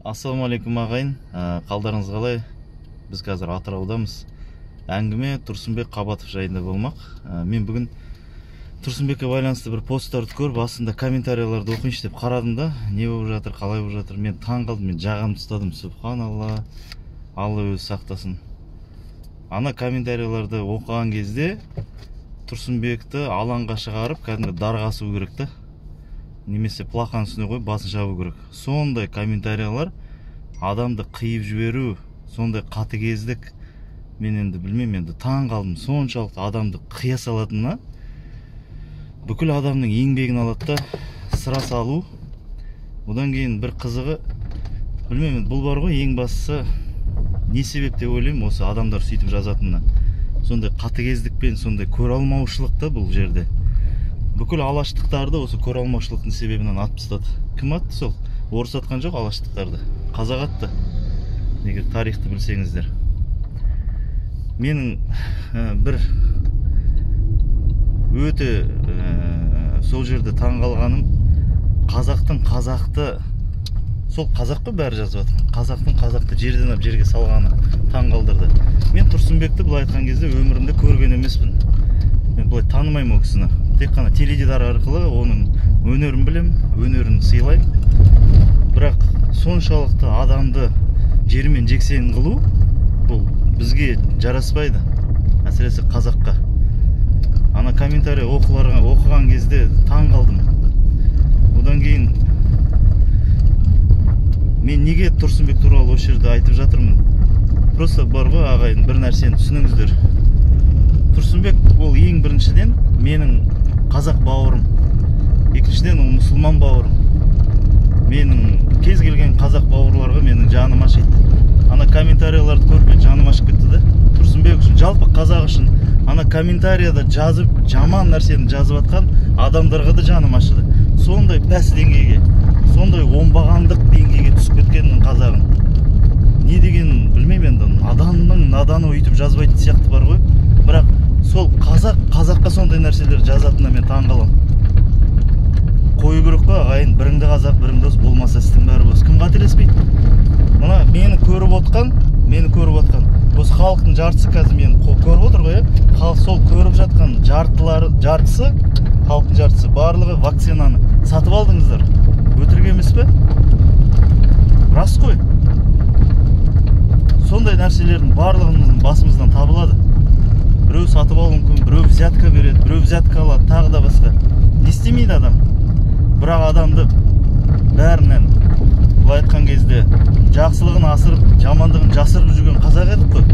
Ассалаумағалейкум ағайын, қалдарыңыз қалай? Біз қазір Атыраудамыз. Әңгіме Тұрсынбек Қабатов жайында болмақ. Мен бүгін Тұрсынбекке байланысты бір посттарды көріп, астында комментарияларды оқиыншы деп қарадым да, не болып жатыр, қалай болып жатыр, мен таң қалдым, мен жағамды ұстадым. Субханалла, Алла өзі сақтасын. Ана комментарияларды оқыған кезде Тұрсынбекті алаңға шығарып, кәдімгі дарға асу керек та, немесе плақан үстіне қойып басын шабу керек. Сондай комментариялар адамды қиып жіберу, сондай қатыгездік, мен енді білмеймін, енді таң қалдым. Соншалықты адамды қия салатынына, бүкіл адамның еңбегін алады да сыра салу. Одан кейін бір қызығы, білмеймін, бұл бар ғой, ең бастысы не себеп деп ойлаймын осы адамдар сөйтіп жазатынына. Сондай қатыгездікпен, сондай көре алмаушылық та бұл жерде. Бүкіл алаштықтарды осы көре алмаушылықтың себебінен атып тастады. Кім атты сол? Орыс атқан жоқ алаштықтарды, қазақ атты. Егер тарихты білсеңіздер. Менің бір өте сол жерде таң қалғаным, қазақтың қазақты, сол қазақ қой бәрі жазып жатқан, қазақтың қазақты жерден алып жерге салғаны таң қалдырды. Мен Тұрсынбекті былай айтқан кезде өмірімде көрген емеспін. Мен былай танымаймын ол кісіні. Тек қана теледидар арқылы оның өнерін білем, өнерін сыйлаймын. Бірақ соншалықты адамды жермен жексен қылу бұл бізге жараспайды, әсіресе қазаққа. Ана комментарий оқыған кезде таң қалдым. Одан кейін мен неге Тұрсынбек туралы осы жерде айтып жатырмын? Просто бар ғой ағайын, бір нәрсені түсініңіздер. Тұрсынбек ол ең біріншіден менің қазақ бауырым, екіншіден ол мұсылман бауырым. Менің кез келген қазақ бауырларға менің жаным ашиды. Ана комментарияларды көріп мен жаным ашып кетті да. Тұрсынбек үшін, жалпы қазақ үшін ана комментарияда жазып, жаман нәрсені жазып жатқан адамдарға да жаным ашыды. Сондай пәс деңгейге, сондай оңбағандық деңгейге түсіп кеткенмін қазағын. Не деген білмеймін енді, наданның наданы өйтіп жазбайтын сияқты бар ғой. Бірақ сол қазақ қазаққа сондай нәрселер жазатынына мен таң қаламын. Қою керек қой ағайын, біріңді қазақ, біріңді дос, болмаса істің бәрі бос. Кім қателеспейді? Мына мені көріп отқан, мені көріп отқан осы халықтың жартысы қазір мені көріп отыр ғой, иә? Халық сол көріп жатқан жартылары, жартысы, халықтың жартысы барлығы вакцинаны сатып алдыңыздар. Өтірік емес пе? Рас қой. Сондай нәрселердің барлығымыздың басымыздан табылады. Біреу сатып алуы мүмкін, біреу взятка береді, біреу взятка алады, тағы да басқа. Не істемейді адам? Бірақ адамды бәрінен былай айтқан кезде жақсылығын асырып, жамандығын жасырып жүрген қазақ едік қой.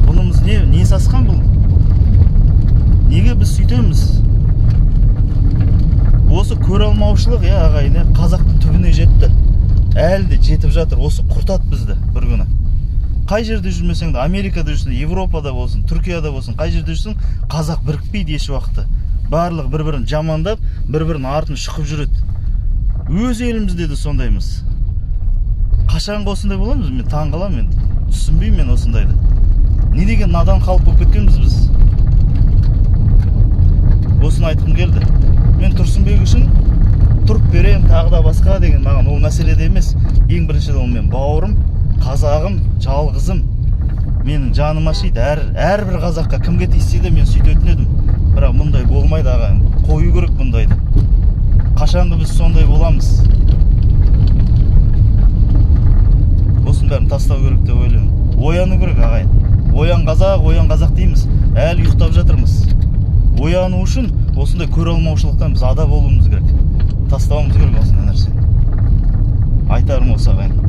Бұнымыз не, не сасқан бұл? Неге біз сөйтеміз? Осы көре алмаушылық, иә ағайын, иә, қазақтың түбіне жетті. Әлі де жетіп жатыр. Осы құртады бізді бір күні. Қай жерде жүрмесең де, Америкада жүрсің, Европада болсын, Түркияда болсын, қай жерде жүрсің, қазақ бірікпейді еш уақытта. Барлығы бір-бірін жамандап, бір-бірінің артын шұқып жүреді. Өз елімізде де сондаймыз. Қашанғы осындай боламыз? Мен таң қаламын, мен түсінбеймін мен осындайды. Не деген надан халық болып кеткенбіз біз? Осыны айтқым келді. Мен Тұрсынбек үшін тұрып берем, тағы да басқа деген маған ол мәселеде емес. Ең біріншіден ол мен бауырым, қазағым, жалғызым. Менің жаным ашиды. Әрбір қазаққа кімге тиіссе де мен сөйтетін едім. Бірақ мұндай болмайды ағайын. Қою керек бұндайды. Қашанғы біз сондай боламыз? Осының бәрін тастау керек деп ойлаймын. Ояну керек ағайын. Оян қазақ, оян қазақ дейміз. Әлі ұйықтап жатырмыз. Ояну үшін осындай көре алмаушылықтан біз ада болуымыз керек. Тастауымыз керек осындай нәрсені. Айтарым осы ағайын.